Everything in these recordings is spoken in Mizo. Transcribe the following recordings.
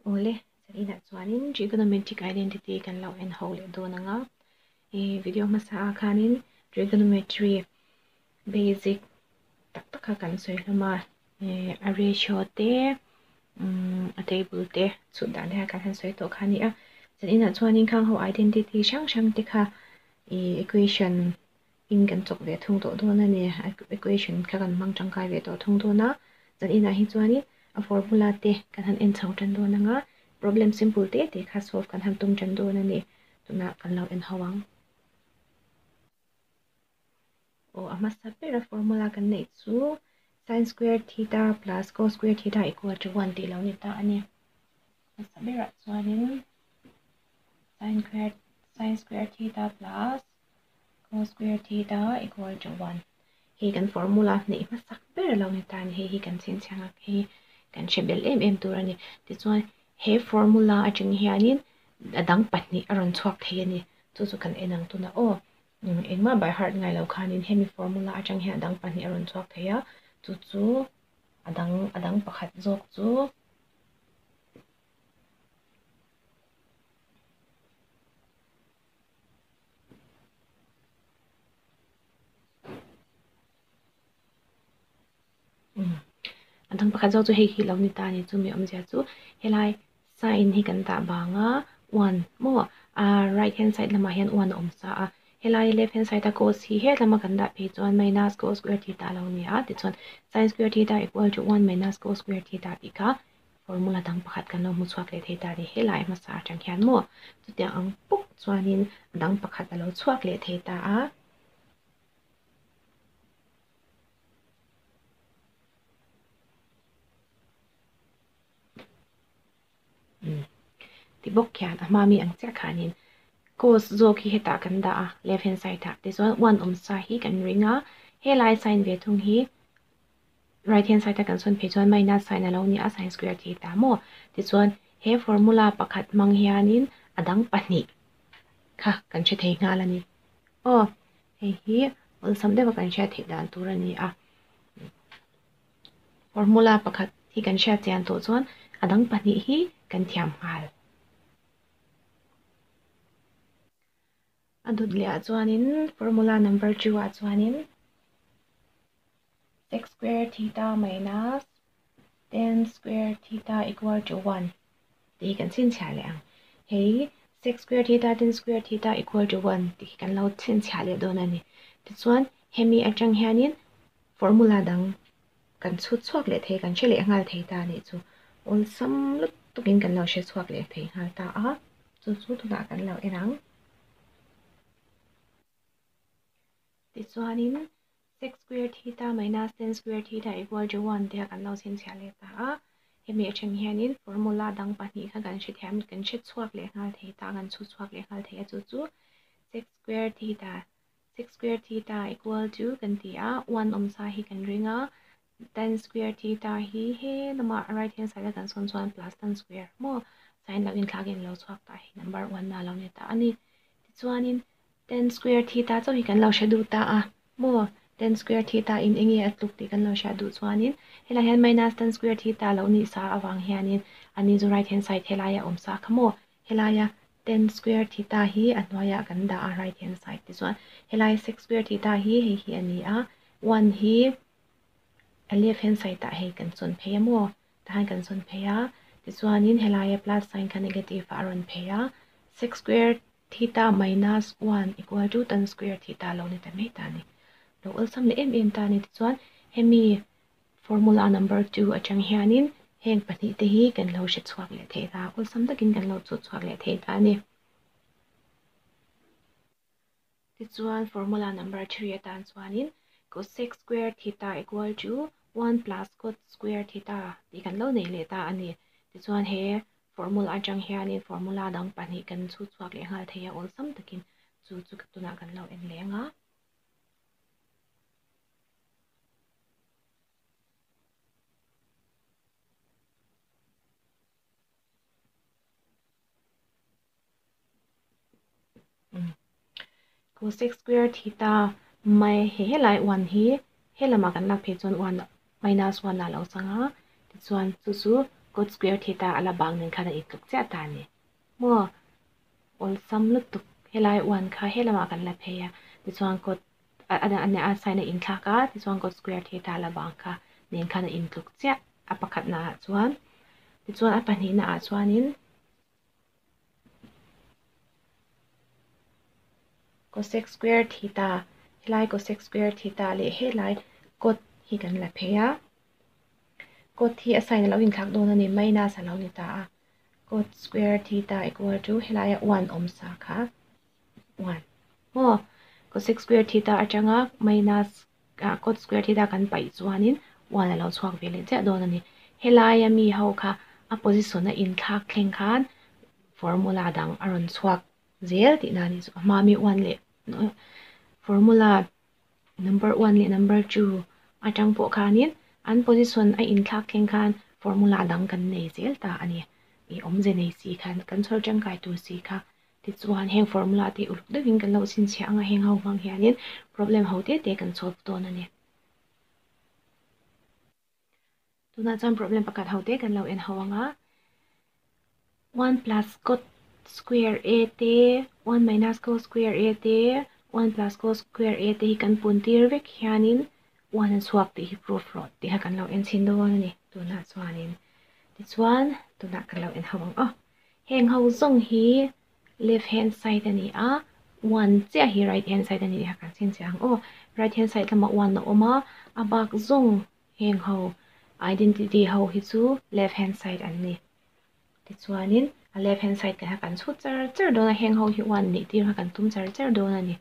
Awle, zaninah chuanin trigonometric identity kan lo en ho leh dawn ang a. I video hmasa ah khanin trigonometry basic tak tak kha kan sawi hlawm a. A ratio te, a table te chhut dan te kha kan han sawi tawh kha a ni a. Zaninah chuanin khang ho identity hrang hrang te kha i equation in kan chawk ve thung tawh dawn a ni. Equation kha kan hmang tangkai ve tawh thung dawn a. Zaninah hi chuanin a formula te kan han en chho tan dawn ang a, problem simple te te kha solve kan han tum tan dawn a ni. Tunah kan lo en ho ang. Aw, a hmasa ber a formula kan neih chu sin square theta plus cos square theta equal to 1 tih lo ni ta a ni. Hmasa berah chuanin sin square sin square theta plus cos square theta equal to 1. Hei kan formula neih hmasak ber lo ni ta a ni. Hei hi kan chhinchhiang a, hei kan hre bel em em tur a ni. Tichuan he formula atang hianin a dang pahnih a rawn chhuak thei a ni. Chu chu kan en ang tunah aw. Engmah by heart ngai lo khanin hemi formula atang hian a dang pahnih a rawn chhuak thei a. Chu chu a dang a dang pakhat zawk chu A dang pakhat zawk chu hei hi lo ni ta a ni chu mi awmzia chu helai sign hi kan dah vang a one maw a right hand side lamah hian one a awm sa a helai left hand side a cos hi he lama kan dah phei chuan minus cos square theta a lo ni a tichuan sin square theta equal to one minus cos square theta tih kha formula dang pakhat kan lo hmu chhuak leh thei ta a ni. Helai hmasa atang hian maw chutiang ang bawk chuanin a dang pakhat a lo chhuak leh thei ta a. Ti bawk khian a hma mi ang chiah khanin cos zawk hi hetah kan dah a left hand side ah tichuan one awm sa hi kan ring a helai sign ve thung hi right hand side a kan sawn phei chuan minus sign a lo ni a sin square theta maw tichuan he formula pakhat hmang hianin a dang pahnih kha kan hre thei nghal a ni aw hei hi awlsam deuh a kan hriat theih dan tur a ni a formula pakhat hi kan hriat chian tawh chuan a dang pahnih hi kan thiam nghal. A dut leh ah chuanin formula number 2 ah chuanin sec square theta minus tan square theta equal to 1 tih hi kan chhinchhiah leh ang. Hei sec square theta tan square theta equal to 1 tih hi kan lo chhinchhiah leh dawn a ni. Tichuan hemi atang hianin formula dang kan chhut chhuak leh thei kan hre leh nghal thei ta a nih chu. Awlsam lutukin kan lo hre chhuak leh thei nghal ta a, chu chu tunah kan lo en ang. Tichuanin sec square theta minus tan square theta equal to 1 tia kan lo chhinchhiah leh ta a. Hemi atang hianin formula dang pahnih kha kan hrethiam kan hre chhuak leh nghal thei ta, kan chhut chhuak leh nghal thei a chu chu sec square theta sec square theta equal to kan ti a, 1 awm sa hi kan ring a, tan square theta hi he lamah right hand side a kan sawn chuan plus tan square maw sign lo inthlakin lo chhuak ta hi number 1 na lo ni ta a ni. Tichuanin tan square theta chauh hi kan lo hre duh ta a maw tan square theta in enge a tluk tih kan lo hriat duh chuanin helai hian minus tan square theta lo nih sa avang hianin ani chu right hand side helaia awm sa kha maw helaia tan square theta hi a hnuaiah kan dah a right hand side tichuan helai sec square theta hi hei hi a ni a 1 hi a left hand side ah hei kan sawn phei a maw tahan kan sawn phei a tichuanin helaia plus sign kha negative ah a rawn phei a sec square theta minus 1 equal to tan square theta lo ni ta mai ta ni lo awlsam leh em em ta ni tichuan hemi formula number 2 atang hianin heng pahnih te hi kan lo hre chhuak leh thei ta awlsam takin kan lo chhut chhuak leh thei ta a ni. Tichuan formula number 3 atan chuanin cosec square theta equal to 1 plus cot square theta tih kan lo nei leh ta a ni. Tichuan he formula atang hianin formula dang pahnih kan chhut chhuak leh nghal thei a awlsam takin chu chu tunah kan lo en leh ang a. Cosec square theta mai he helai 1 hi he lamah kan lak phei chuan 1 minus 1 a lo chang a tichuan chu chu Cot square theta a la bang nen khan a intluk chiah ta a ni. Maw? Awlsam lutuk helai one kha he lamah kan la phei a, tichuan cot a sign a inthlak a, tichuan cot square theta a la bang kha nen khan a intluk chiah a pakhatna ah chuan. Tichuan a pahnihna ah chuanin cosec square theta helai cosec square theta leh helai cot hi kan la phei a. Cot hi a sign a lo inthlak dawn a ni, minus a lo ni ta a. Cot square theta equal to helaia one awm sa kha one maw? Cosec square theta atanga minus cot square theta kan paih chuanin one a lo chhuak ve leh chiah dawn a ni. Helaia mi ho kha a position a inthlak thleng khan formula dang a rawn chhuak zel tihna a ni chu. A hma mi one leh formula number one leh number two atang pawh khanin an position a inthlak thleng khan formula dang kan nei zel ta a ni. Ih awmze nei si khan kan chhawr tangkai tur si kha tichuan heng formula te uluk deuhin kan lo chhinchhiah anga heng ho hmang hianin problem ho te te kan solve dawn a ni. Tunah chuan problem pakhat ho te kan lo en ho anga 1 plus cot square a te 1 minus cos square a te 1 plus cos square a te hi kan pun tir vek hianin 1 a chhuak tih hi proof rawh tih kha kan lo en chhin dawn a ni tunah chuanin tichuan tunah kan lo en ho ang aw heng ho zawng hi left hand side a ni a 1 chiah hi right hand side a ni tih kha kan chhinchhiah ang aw right hand side lamah 1 a awm a a bak zawng Heng ho identity ho hi chu left hand side an ni. Tichuanin a left hand side kan kan chhut char char dawn a, heng ho hi one nih tir kha kan tum char char dawn a ni.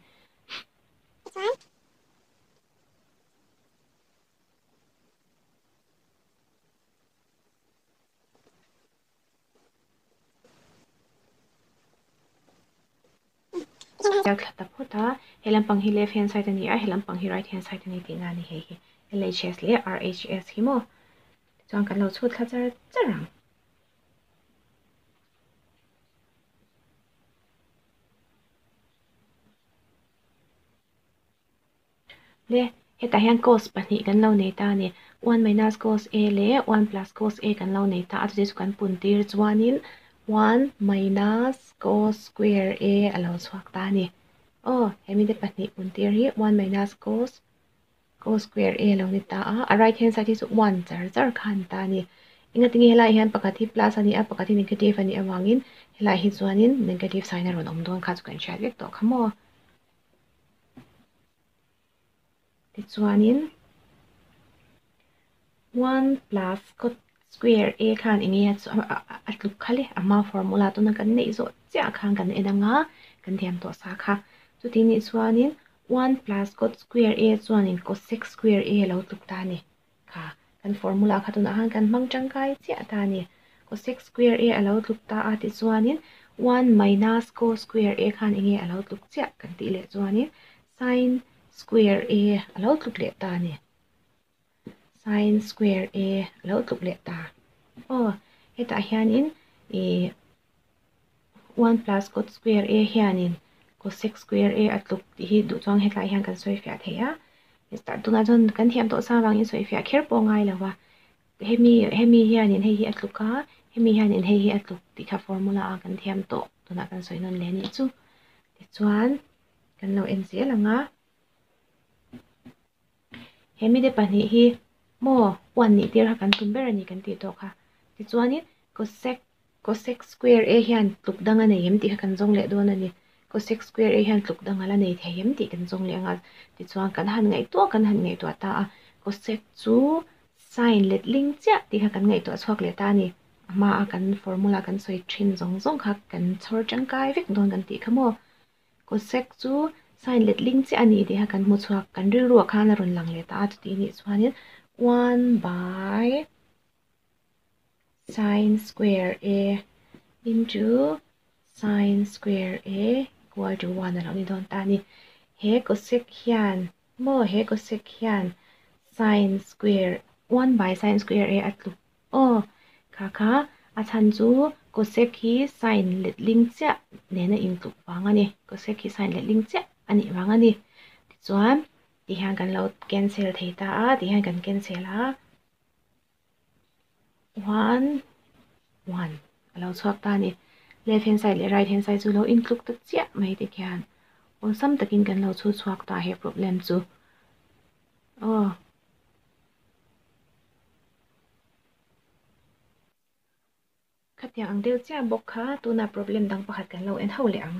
Chiar thla ta phawt a, he lampang hi left hand side a ni a, he lampang hi right hand side a ni tihna a ni hei hi LHS leh RHS hi maw tichuan kan lo chhut thla char char ang. Le hetah hian cos pahnih kan lo nei ta a ni one minus cos a leh one plus cos a kan lo nei ta a chutih chu kan pun tir chuanin one minus cos square a a lo chhuak ta a ni aw hemi te pahnih pun tir hi one minus cos cos square a lo ni ta a a right hand side hi chu one char char kha a ni ta a ni engatinge helai hian pakhat hi plus a ni a pakhat hi negative a nih avangin helai hi chuanin negative sign a rawn awm dawn kha chu kan hriat vek tawh kha maw. Tichuanin one plus cot square a khan eng nge a tluk kha le a hma formula tuna kan neih zawh chiah khan kan en anga kan thiam tawh sa kha. Chuti nih chuanin one plus cot square a chuanin cosec square a lo tluk ta a ni. Kha kan formula kha tunah khan kan hmang tangkai chiah ta a ni. Cosec square a a lo tluk ta a tichuanin one minus cos square a khan eng nge a lo tluk chiah kan tih leh chuanin sin square a a lo tluk leh ta a ni. Sin square a a lo tluk leh ta. Aw hetah hianin ih one plus cot square a hianin cosec square a a tluk tih hi duh chuang hetlai hian kan sawi fiah thei a tunah chuan kan thiam tawh sa avangin sawi fiah kher pawh a ngai lo a hemi hemi hianin hei hi a tluk a hemi hianin hei hi a tluk tih kha formula a kan thiam tawh tunah kan sawi nawn leh a nih chu tichuan kan lo en zel ang a. He mite pahnih hi maw one nih tir kha kan tum ber a ni kan tih tawh kha. Tichuanin cosec cosec square a hian tluk dang a nei em tih kha kan zawng leh dawn a ni. Cosec square a hian tluk dang a la nei thei em tih kan zawng leh ang a. Tichuan kan han ngaihtuah kan han ngaihtuah ta a, cosec chu sin letling chiah tih kha kan ngaihtuah chhuak leh ta a ni. A hmaa kan formula kan sawi thin zawng zawng kha kan chhawr tangkai vek dawn kan tih kha maw. Cosec chu sign letling chiah a ni tih kha kan hmu chhuak, kan rilruah khan a rawn lang leh ta a chuti nih chuanin one by sin square a into sin square a equal to one a lo ni dawn ta a ni. He cosec hian maw he cosec hian sin square one by sin square a a tluk Aw, kha kha a chhan chu cosec hi sign letling chiah nena intluk vang a ni. Cosec hi sign letling chiah a nih vang a ni. Tichuan, ti hian kan lo cancel thei ta a, ti hian kan cancel a. One 1 a lo chhuak ta a ni. Left hand side leh right hand side chu lo intluk ta chiah mai te khian awlsam takin kan lo chhu chhuak ta he problem chu. Aw. Khatiang ang deuh chiah bawk kha tuna problem dang pakhat kan lo en ho leh ang.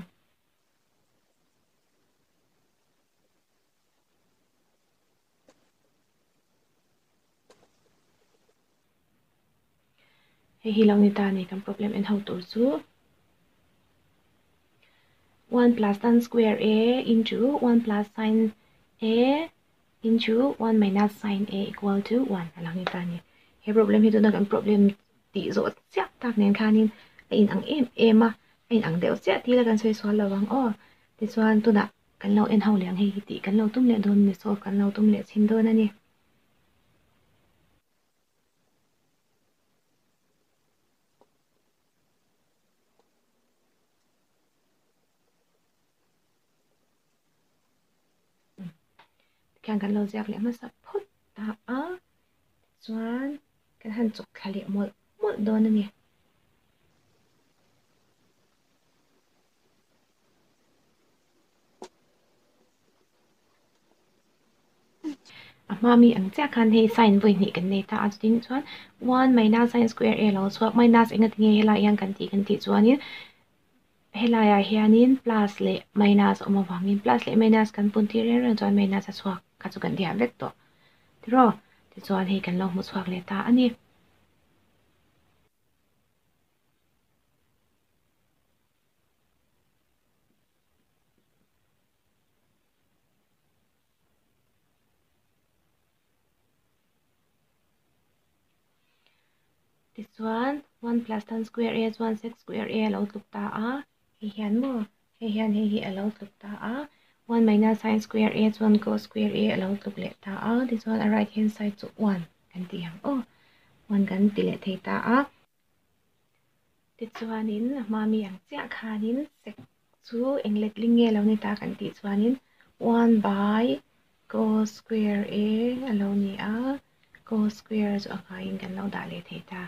Hei hi lo ni ta a ni kan problem en ho tur chu. 1 plus tan square a into 1 plus sin a into 1 minus sin a equal to 1 a lo ni ta a ni. He problem hi tuna kan problem tih zawh chiah tak nen khanin a inang em em a, a inang deuh chiah tih la kan sawi sual lo ang aw. Tichuan tunah kan lo en ho leh ang hei hi tih kan lo tum leh dawn a ni, solve kan lo tum leh chhin dawn a ni. Tikhian kan lo ziak leh hmasa phawt ta a, tichuan kan han chawk thla leh mawlh mawlh dawn a ni. A hma mi ang chiah khan hei sign vawi hnih kan nei ta a chutin chuan one minus sin square a lo chhuak minus enga tinge helai hian kan tih kan tih chuanin helaiah hianin plus leh minus a awm avangin plus leh minus kan pun tir reng reng chuan minus a chhuak kha chu kan diah vek tawh tiraw tichuan hei kan lo hmu chhuak leh ta a ni. Tichuan, 1 plus tan square a chuan sec square a lo tluk ta a, hei hian maw, hei hian hei hi a lo tluk ta a, 1 minus sin square a chuan cos square a a lo tluk leh ta a, tichuan a right hand side chu 1 kan ti ang aw, 1 kan ti leh thei ta a. Tichuanin a hma mi ang chiah khanin sec chu eng letling nge lo ni ta kan tih chuanin 1 by cos square a a lo ni a, cos square chu a ngaiin kan lo dah leh thei ta.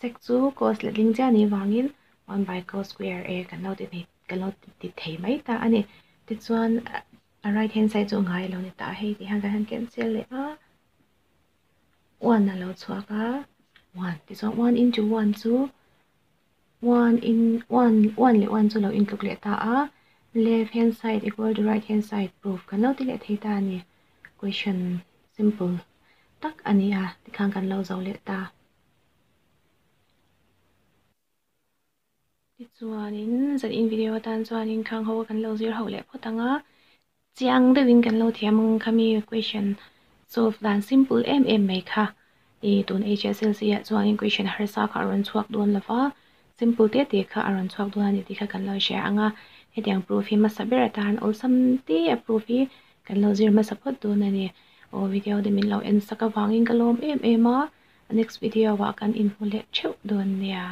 Sec chu cos letling chiah nih vangin 1 by cos square a kan lo ti thei kan lo ti thei mai ta a ni. Tichuan a right hand side chu a ngai a lo ni ta a, hei ti hian kan han cancel leh a. 1 a lo chhuak a, 1 tichuan 1 into 1 chu 1 in 1 1 leh 1 chu lo intluk leh ta a, left hand side equal to right hand side proof kan lo ti leh thei ta a ni. Question simple tak a ni a, tikhan kan lo zo leh ta. Tichuanin zan in video atan chuanin khang ho kan lo zir ho leh phawt ang a, chiang deuhin kan lo thiam ang khami question solve dan simple em em mai kha i tun HSLC ah chuanin question harsa kha a rawn chhuak dawn lo va, simple te te kha a rawn chhuak dawn a ni tih kha kan lo hria ang a, hetiang proof hi hmasa ber atan awlsam te a proof hi kan lo zir hmasa phawt dawn a ni. Aw video te min lo en sak avangin ka lawm em em a, next video ah kan inhmu leh theuh dawn nia.